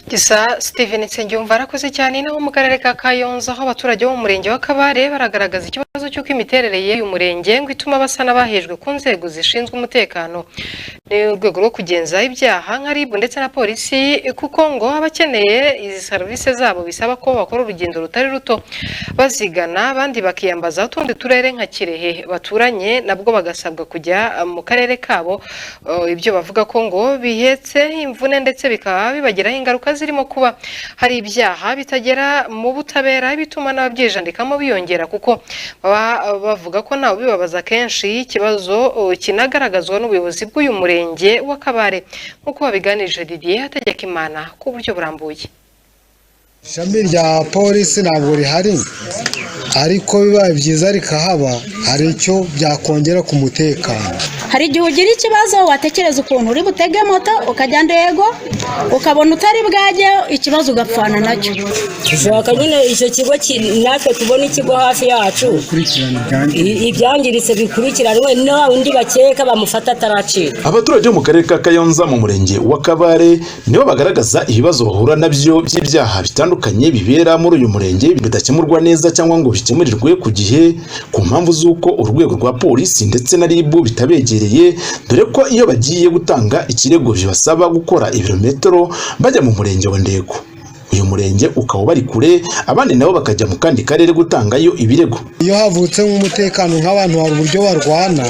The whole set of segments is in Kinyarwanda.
Gisa Steven Nsengiyumva arakoze cyane. Naho mu karere ka Kayonza, aho abaturage bo mu murenge wa Kabare baragaragaza ikibazo cy'uko imiterere y'uyu murenge ngo ituma basa n'abahejwe ku nzego zishinzwe umutekano n'urwego rwo kugenza ibyaha nka RIB ndetse na polisi, kuko ngo abakeneye izi serivisi zabo bisaba ko bakora urugendo rutari ruto bazigana, abandi bakiyambaza utundi turere nka Kirehe baturanye, nabwo bagasabwa kujya mu karere kabo. Ibyo bavuga ko ngo bihetse imvune ndetse bikaba bibagiraho ingaruka zirimo kuba hari ibyaha bitagera mu butabera, bituma n'ababyijandikamo biyongera, kuko baba bavuga ko ntawe ubibabaza kenshi. Ikibazo kinagaragazwa n'ubuyobozi bw'uyu murenge wa Kabare, nk'uko babiganirije Didier Hategekimana ku buryo burambuye. Ishami rya polisi ntabwo rihari, ariko bibaye byiza rikahaba, hari icyo byakongera ku mutekano. Hari igihe ugira ikibazo, watekereza ukuntu uri butege moto ukajya Ndego, ukabona utari bwajyeyo, ikibazo ugapfana nacyo. Dushaka nyine icyo kigo, natwe tubona ikigo hafi yacu, ibyangiritse bikurikiranwe, na undi bakeka bamufata ataracika. Abaturage bo mu karere ka Kayonza mu murenge wa Kabare nibo bagaragaza ibibazo bahura nabyo by'ibyaha bitandukanye bibera muri uyu murenge bidakemurwa neza cyangwa ngo bikemurirwe ku gihe, ku mpamvu z'uko urwego rwa polisi ndetse na RIB bitabegereye, dore ko iyo bagiye gutanga ikirego bibasaba gukora ibirometero bajya mu murenge wa Ndego, uyu murenge ukaba ubari kure, abandi nabo bakajya mu kandi karere gutangayo ibirego. Iyo havutse nk'umutekano, nk'abantu hari uburyo barwana,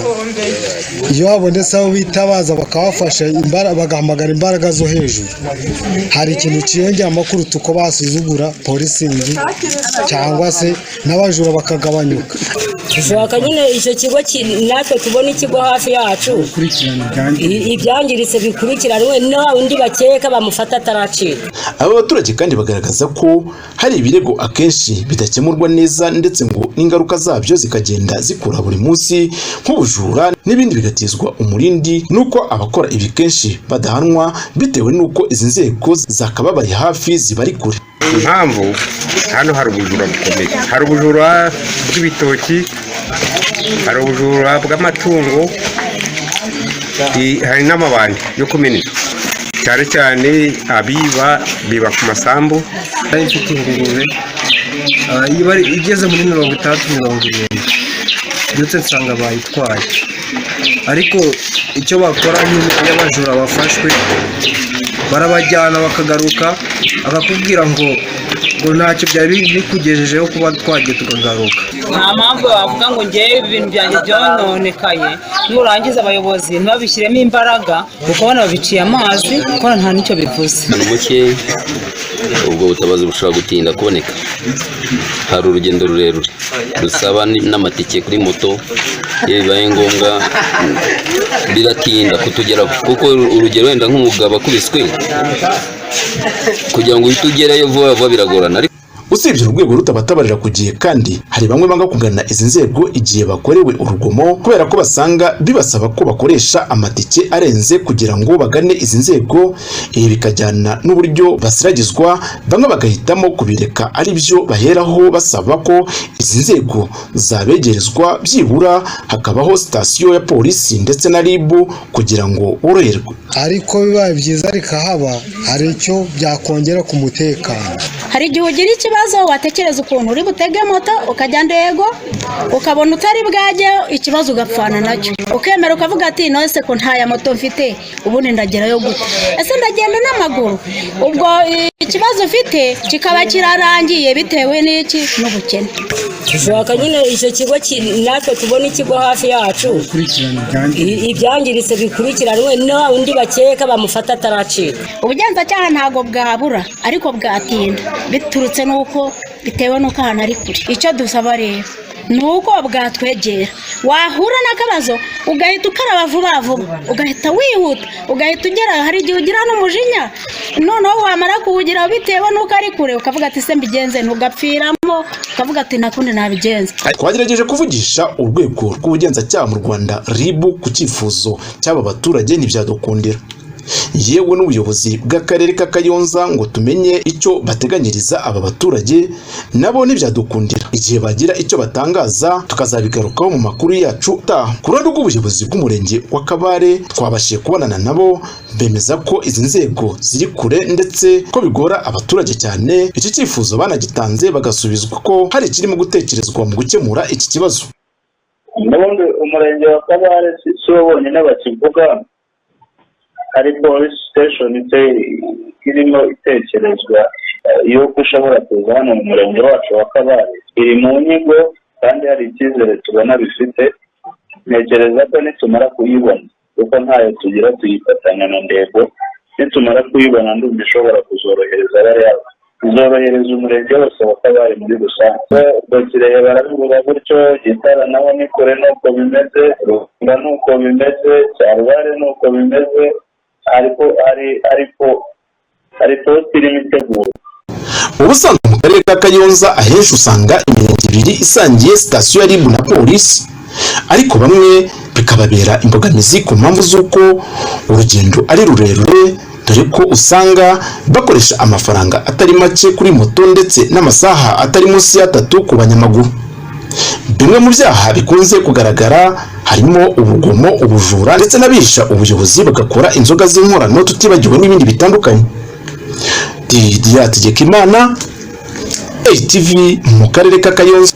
iyo habonetse abo bitabaza bakabafasha, bagahamagara imbaraga zo hejuru, hari ikintu cyiyongera kuruta uko basuzugura polisingi cyangwa se n'abajura bakagabanyuka. Dushaka nyine icyo kigo, natwe tubona ikigo hafi yacu, ibyangiritse bikurikiranwe, na undi bakeka bamufata ataracika. Aba baturage kandi bagaragaza ko hari ibirego akenshi bidakemurwa neza, ndetse ngo n'ingaruka zabyo zikagenda zikura buri munsi, nk'ubujura n'ibindi bigatizwa umurindi n'uko abakora ibi kenshi badahanwa, bitewe n'uko izi nzego zakababaye hafi zibari kure. Impamvu hano hari ubujura bukomeye, hari ubujura bw'ibitoki, hari ubujura bw'amatungo, hari n'amabandi yo kumena inzu, cyane cyane abiba biba ku masambu. Nari mfite ingurube, iba igeze muri 60, 70, ndetse nsanga bayitwaye. Ariko icyo bakora nyine, iyo abajura bafashwe barabajyana, bakagaruka akakubwira ngo ntacyo byari bikugejejeho kuba twagiye tukagaruka. Nta mpamvu wavuga ngo ngewe ibintu byanjye byononekaye, nurangiza abayobozi ntibabishyiremo imbaraga, ukabona babiciye amazi, ukabona nta n'icyo bivuze. Ni muke, ubwo butabazi bushobora gutinda kuboneka. Hari urugendo rurerure rusaba n'amatike kuri moto, iyo bibaye ngombwa biratinda kutugeraho, kuko urugero wenda nk'umugabo akubiswe, kugira ngo uhite ugerayo vuba vuba biragorana, ariko Usibye urwego rutabatabarira ku gihe kandi, hari bamwe banga kugana izi nzego igihe bakorewe urugomo, kubera ko basanga bibasaba ko bakoresha amatike arenze kugira ngo bagane izi nzego. Ibi bikajyana n'uburyo basiragizwa, bamwe bagahitamo kubireka, ari byo baheraho basaba ko izi nzego zabegerezwa, byibura hakabaho sitasiyo ya polisi ndetse na RIB kugira ngo boroherwe. Ariko bibaye byiza rikahaba, hari icyo byakongera ku mutekano. Hari igihe ugira ikibazo, watekereza ukuntu uri butege moto ukajya Ndego, ukabona utari bwajyeyo, ikibazo ugapfana nacyo, ukemera ukavuga ati: "None se ko ntaya moto mfite, ubundi ndagerayo gute? Ese ndagenda n'amaguru?" Ubwo ikibazo ufite kikaba kirarangiye, bitewe n'iki? N'ubukene. Dushaka nyine icyo kigo, natwe tubona ikigo hafi yacu, ibyangiritse bikurikiranwe, na undi bakeka bamufata ataracika. Ubugenzacyaha ntabwo bwabura, ariko bwatinda, biturutse n'uko bitewe n'uko ahantu ari kure. Icyo dusaba rero ni uko bwatwegera, wahura n'akabazo ugahita ukaraba vuba vuba, ugahita wihuta, ugahita ugera. Hari igihe ugira n'umujinya, noneho wamara kuwugira bitewe n'uko ari kure, ukavuga ati: "Se mbigenze?" Ntugapfiramo, ukavuga ati: "Nta kundi nabigenza." Twagerageje kuvugisha urwego rw'ubugenzacyaha mu Rwanda, RIB, ku cyifuzo cy'aba baturage, ntibyadukundira. Yewe n'ubuyobozi bw'akarere ka Kayonza ngo tumenye icyo bateganyiriza aba baturage, nabo ntibyadukundira. Igihe bagira icyo batangaza tukazabigarukaho mu makuru yacu utaha. Ku ruhande rw'ubuyobozi bw'umurenge wa Kabare, twabashije kubonana nabo, bemeza ko izi nzego ziri kure ndetse ko bigora abaturage cyane. Iki cyifuzo banagitanze, bagasubizwa ko hari ikirimo gutekerezwa mu gukemura iki kibazo. N'ubundi umurenge wa Kabare si wo wonyine bakivuga. Hari polisi station irimo itekerezwa y'uko ishobora kuza hano mu murenge wacu wa Kabare. Iri mu nyigo kandi hari icyizere tubona bifite. Ntekereza ko nitumara kuyibona, kuko ntayo tugira, tuyifatanya na Ndego, nitumara kuyibona ndumva ishobora kuzorohereza bariya, izorohereza umurenge wose wa Kabare muri rusange. Ubwo Kirehe barabivuga gutyo, Gitara naho ni kure nuko bimeze, Runda nuko bimeze, Cyarubare nuko bimeze, ariko hari posite irimo itegurwa. Ubusanzwe mu karere ka Kayonza ahenshi usanga imirenge ibiri isangiye sitasiyo ya RIB na polisi, ariko bamwe bikababera imbogamizi ku mpamvu z'uko urugendo ari rurerure, dore ko usanga bakoresha amafaranga atari make kuri moto ndetse n'amasaha atari munsi y'atatu ku banyamaguru. Bimwe mu byaha bikunze kugaragara harimo ubugomo, ubujura ndetse n'abihisha ubuyobozi bagakora inzoga z'inkorano, tutibagiwe n'ibindi bitandukanye. Didier Hategekimana, ATV, mu karere ka Kayonza.